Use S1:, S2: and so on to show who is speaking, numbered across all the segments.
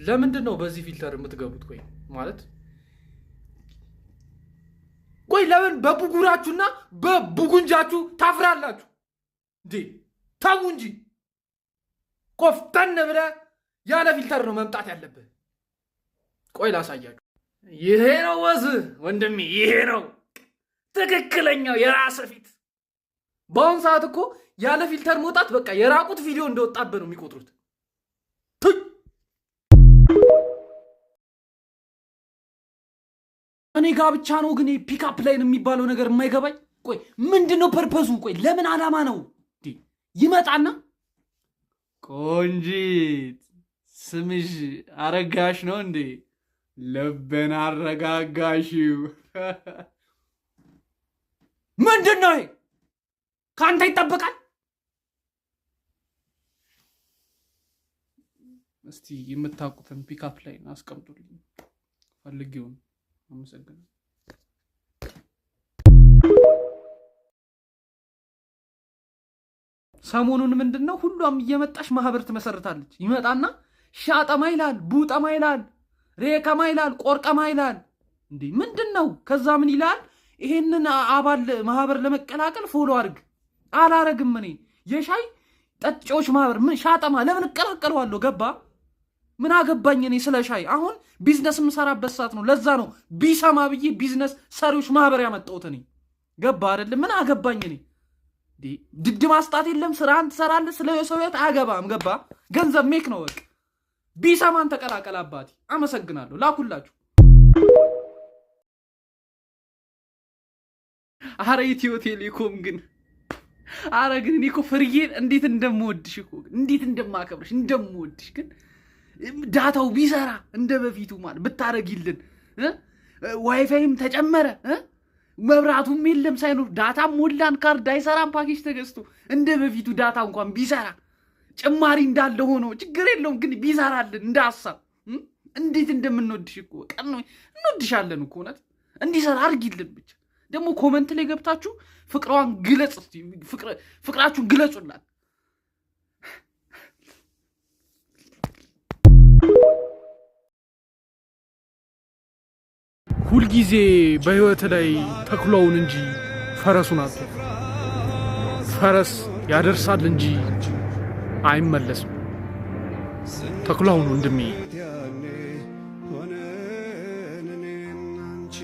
S1: ለምንድን ነው በዚህ filter የምትገቡት? ቆይ ማለት ቆይ ለምን በብጉራችሁና በቡጉንጃችሁ ታፍራላችሁ እንዴ? ተው እንጂ፣ ቆፍጠን ብለህ ያለ filter ነው መምጣት ያለብህ። ቆይ ላሳያችሁ። ይሄ ነው ወዝ ወንድሜ፣ ይሄ ነው ትክክለኛው የራስ ፊት። በአሁን ሰዓት እኮ ያለ filter መውጣት በቃ የራቁት ቪዲዮ እንደወጣብህ ነው የሚቆጥሩት። ቱይ! እኔ ጋ ብቻ ነው ግን pickup line የሚባለው ነገር የማይገባኝ። ቆይ ምንድን ነው purpose ኡ? ቆይ ለምን ዓላማ ነው? እንዴ ይመጣና
S2: ቆንጂት፣ ስምሽ አረጋሽ ነው እንዴ? ልቤን አረጋጋሽው።
S1: ምንድን ነው ይሄ? ከአንተ ይጠበቃል?
S2: እስቲ የምታውቁትን pickup line አስቀምጡልኝ፣ ፈልጌው ነው። አመሰግናለሁ።
S1: ሰሞኑን ምንድን ነው ሁሏም እየመጣሽ ማህበር ትመሰርታለች። ይመጣና ሻጠማ ይላል፣ ቡጠማ ይላል፣ ሬከማ ይላል፣ ቆርቀማ ይላል። እንዴ ምንድን ነው? ከዛ ምን ይላል? ይሄንን አባል ማህበር ለመቀላቀል follow አድርግ። አላረግም። እኔ የሻይ ጠጪዎች ማህበር ምን ሻጠማ ለምን እቀላቀለዋለሁ? ገባ ምን አገባኝ እኔ ስለ ሻይ። አሁን ቢዝነስ የምሰራበት ሰዓት ነው። ለዛ ነው ቢሰማ ብዬ ቢዝነስ ሰሪዎች ማህበር ያመጣሁት እኔ። ገባ አይደለም? ምን አገባኝ እኔ። ድድ ማስጣት የለም። ስራህን ትሰራለህ። ስለ ሰው ህይወት አያገባም። ገባ? ገንዘብ make ነው በቃ። ቢሰማን ተቀላቀል አባቴ። አመሰግናለሁ። ላኩላችሁ።
S2: አረ ኢትዮ ቴሌኮም ግን፣ አረ ግን እኔ እኮ ፍርዬን እንዴት እንደምወድሽ እኮ፣ እንዴት እንደማከብርሽ፣ እንደምወድሽ ግን data ው ቢሰራ እንደ በፊቱ ማለት ብታረጊልን፣ ዋይፋይም ተጨመረ፣ መብራቱም የለም ሳይኖር data ሞላን፣ ካርድ አይሰራም፣ ፓኬጅ ተገዝቶ እንደ በፊቱ data እንኳን ቢሰራ ጭማሪ እንዳለ ሆኖ ችግር የለውም፣ ግን ቢሰራልን እንደ ሀሳብ እንዴት እንደምንወድሽ እኮ ቀን እንወድሻለን እኮ፣ እውነት እንዲሰራ አድርጊልን ብቻ። ደግሞ comment ላይ ገብታችሁ ፍቅሯን ግለጽ፣ ፍቅራችሁን ግለጹላት።
S1: ሁልጊዜ በህይወት ላይ ተኩላውን እንጂ ፈረሱን አትፍራ። ፈረስ ያደርሳል እንጂ አይመለስም። ተኩላውን ወንድሜ።
S3: ሆነን እኔና አንቺ።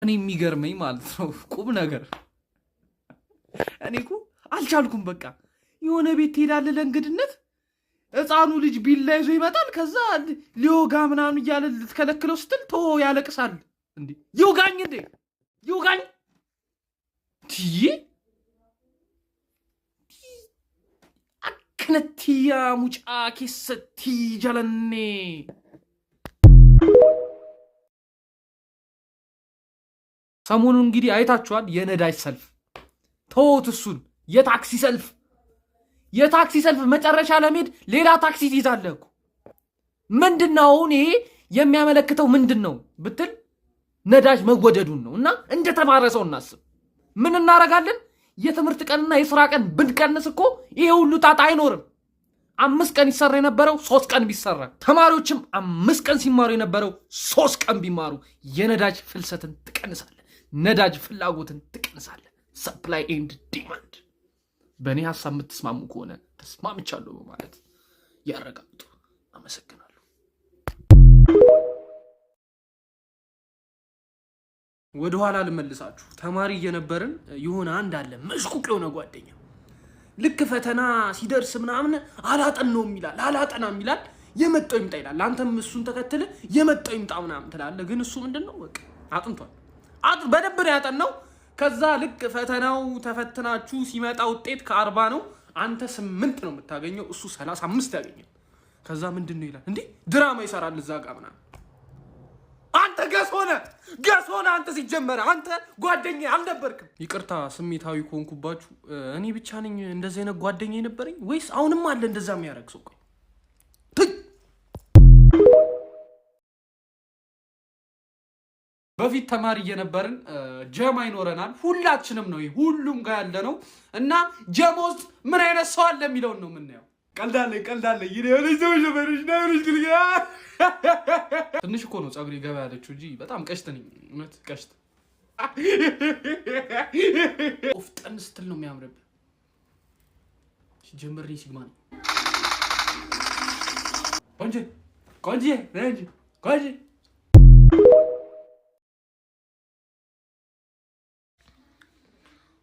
S1: እኔ የሚገርመኝ ማለት ነው ቁም ነገር፣ እኔ እኮ አልቻልኩም። በቃ የሆነ ቤት ትሄዳለህ ለእንግድነት፣ ህፃኑ ልጅ ቢላ ይዞ ይመጣል። ከዛ ሊወጋ ምናምን እያለ ልትከለክለው ስትል ቶ ያለቅሳል። እንዴ ይውጋኝ፣ እንዴ ይውጋኝ ትዬ akkanatti yaa mucaa keessatti jalannee. ሰሞኑን እንግዲህ አይታችኋል የነዳጅ ሰልፍ። ተወት እሱን፣ የታክሲ ሰልፍ፣ የታክሲ ሰልፍ መጨረሻ ለመሄድ ሌላ ታክሲ ትይዛለህ እኮ። ምንድን ነው አሁን ይሄ የሚያመለክተው ምንድን ነው ብትል ነዳጅ መወደዱን ነው። እና እንደተማረ ሰው እናስብ። ምን እናደርጋለን? የትምህርት ቀንና የስራ ቀን ብንቀንስ እኮ ይሄ ሁሉ ጣጣ አይኖርም። 5 ቀን ይሰራ የነበረው 3 ቀን ቢሰራ፣ ተማሪዎችም 5 ቀን ሲማሩ የነበረው 3 ቀን ቢማሩ የነዳጅ ፍልሰትን ትቀንሳለህ። ነዳጅ ፍላጎትን ትቀንሳለህ። Supply and demand። በእኔ ሀሳብ የምትስማሙ ከሆነ ተስማምቻለሁ በማለት ያረጋግጡ። አመሰግናለሁ። ወደኋላ ልመልሳችሁ። ተማሪ እየነበርን የሆነ አንድ አለ መሽቁቅ የሆነ ጓደኛ፣ ልክ ፈተና ሲደርስ ምናምን አላጠናውም ይላል፣ አላጠናም ይላል፣ የመጣው ይምጣ ይላል። አንተም እሱን ተከትለ የመጣው ይምጣ ምናምን ትላለህ። ግን እሱ ምንድን ነው በቃ አጥንቷል፣ በደንብ ነው ያጠናው። ከዛ ልክ ፈተናው ተፈትናችሁ ሲመጣ ውጤት ከ40 ነው፣ አንተ 8 ነው የምታገኘው፣ እሱ 35 ያገኛል። ከዛ ምንድን ነው ይላል፣ እንዲህ ድራማ ይሰራል እዛ ጋ ምናምን። አንተ ገስ ሆነ ገስ ሆነ፣ አንተ ሲጀመረ አንተ ጓደኛ አልነበርክም። ይቅርታ ስሜታዊ ከሆንኩባችሁ። እኔ ብቻ ነኝ እንደዚህ አይነት ጓደኛ የነበረኝ ወይስ አሁንም አለ እንደዛ የሚያደርግ ሰው? ቆይ
S2: በፊት ተማሪ እየነበርን ጀማ ይኖረናል። ሁላችንም ነው፣ ሁሉም ጋር ያለ ነው። እና ጀማ ውስጥ ምን አይነት ሰው አለ የሚለውን ነው የምናየው።
S4: ቀልዳለ ቀልዳለ። የሆነች ሰዎች ነበረች እና የሆነች ግልጋ
S2: ትንሽ እኮ ነው ፀጉሬ ገባ ያለችው እንጂ በጣም ቀሽት ነኝ። እውነት ቀሽት። ቆፍጠን ስትል ነው የሚያምርብህ። ሲጀመር እኔ sigma ነኝ። ቆንጆ ቆንጆ ቆንጆ።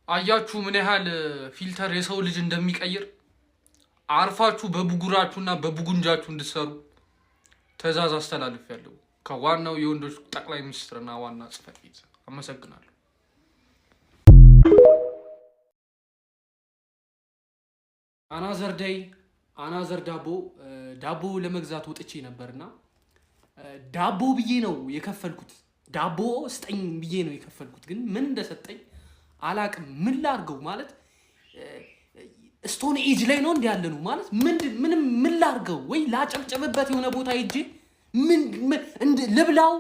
S2: አያችሁ ምን ያህል filter የሰው ልጅ እንደሚቀይር። አርፋችሁ በብጉራችሁና በቡጉንጃችሁ እንድትሰሩ ትዕዛዝ አስተላልፌያለሁ ከዋናው የወንዶች ጠቅላይ ሚኒስትርና ዋና ጽሕፈት ቤት። አመሰግናለሁ። Another day, another ዳቦ። ዳቦ ለመግዛት ወጥቼ ነበርና ዳቦ ብዬ ነው የከፈልኩት። ዳቦ ስጠኝ ብዬ ነው የከፈልኩት፣ ግን ምን እንደሰጠኝ አላቅም። ምን ላርገው ማለት stone age ላይ ነው እንዲ ያለ ነው ማለት ምንም ምን ላርገው? ወይ ላጨብጨብበት የሆነ ቦታ ሄጄ ምን ልብላው?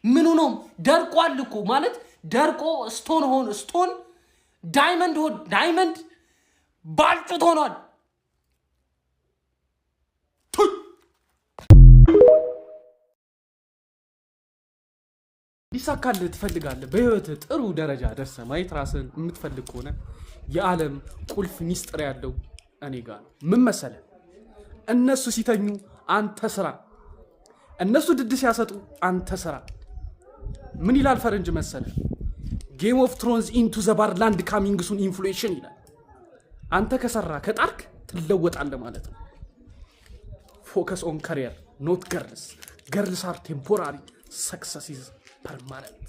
S2: ምኑ ነው ደርቋል እኮ ማለት ደርቆ stone ሆን stone diamond ሆን diamond ባልጩት ሆኗል። ቱይ! ሊሳካልህ ትፈልጋለህ። በህይወትህ ጥሩ ደረጃ ደርሰህ ማየት ራስህን የምትፈልግ ከሆነ የዓለም ቁልፍ ሚስጥር ያለው እኔ ጋር ነው። ምን መሰለህ? እነሱ ሲተኙ አንተ ስራ፣ እነሱ ድድ ሲያሰጡ አንተ ስራ። ምን ይላል ፈረንጅ መሰለህ? "Game of Thrones into the Badland coming soon inflation" ይላል። አንተ ከሰራህ ከጣርክ ትለወጣለህ ማለት ነው። Focus on career, not girls. Girls are temporary, success is permanent.